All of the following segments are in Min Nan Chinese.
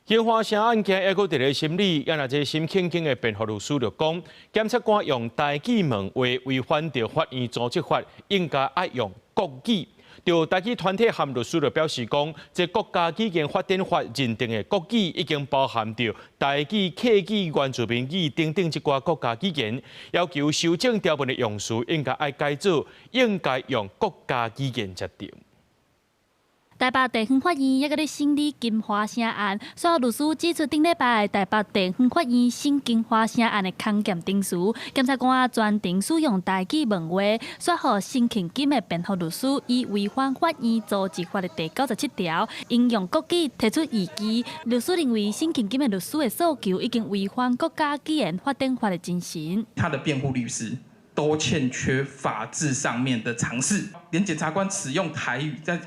京華城案件猶閣佇咧審理，啊若這沈慶京的辯護律師就講，檢察官用台語問話違反著法院組織法，應該愛用國語。著台語團體和律師就表示講，這國家語言發展法認定的國語已經包含著台語、客語、原住民語等等這寡國家語言，要求修正條文的用詞應該愛改做，應該用國家語言才對。台北地方法院猶閣咧審理金華城案，所有律師指出，頂禮拜台北地方法院審金華城案的控檢陳詞，檢察官全程使用台語問話，煞予沈慶金的辯護律師以違反法院組織法的第97條，應用國語提出異議。律師認為，沈慶金的律師的訴求已經違反國家語言發展法的精神。他的辯護律師都欠缺法治上面的常識，連檢察官使用台語在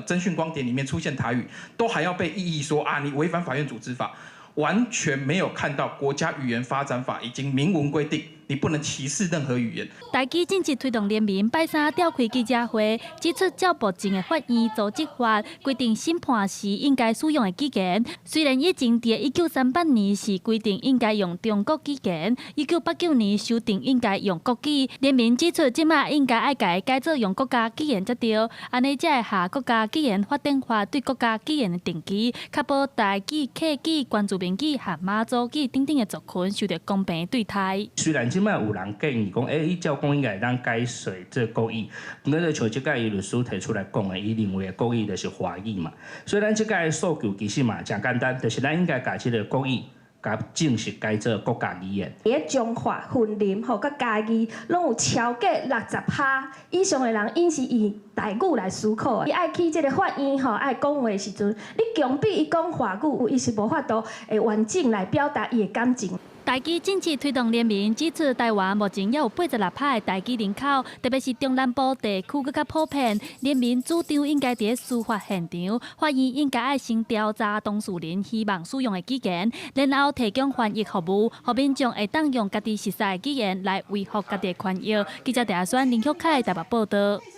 偵訊光碟裡面出現台語，都還要被異議說啊，你違反法院組織法，完全沒有看到國家語言發展法已經明文規定，你不能歧視任何語言。台語政治推動聯盟拜三召開記者會，指出照目前的法院組織法規定，審判時應該使用的語言，雖然以前佇1938年是規定應該用中國語言，1989年修訂應該用國語。聯盟指出，這馬應該愛共改做用國家語言才對，按呢才會合國家語言發展法對國家語言的定義，確保台語、客語、原住民語和馬祖語等等的族群受著公平對待。雖然這馬有人建議講，欸，照講應該會當改說這國語，毋過像這擺伊律師提出來講的，伊認為的國語就是華語嘛。所以咱這擺訴求其實嘛誠簡單，就是咱應該共這个國語共正式改做國家語言。佇咧彰化、雲林吼，佮嘉義，攏有超過60趴以上的人，𪜶是以台語來思考。伊愛去這个法院吼，愛講話的時陣，你強逼伊講華語，伊是無法度會完整來表達伊的感情。台語政治推動聯盟指出，台灣目前猶有86趴的台語人口，特別是中南部地區閣較普遍。聯盟主張應該佇司法現場，法院應該愛先調查當事人希望使用的語言，然後提供翻譯服務，予民眾會當用家己熟悉的語言來維護家己的權益。記者鄭阿宣、林旭凱台北報導。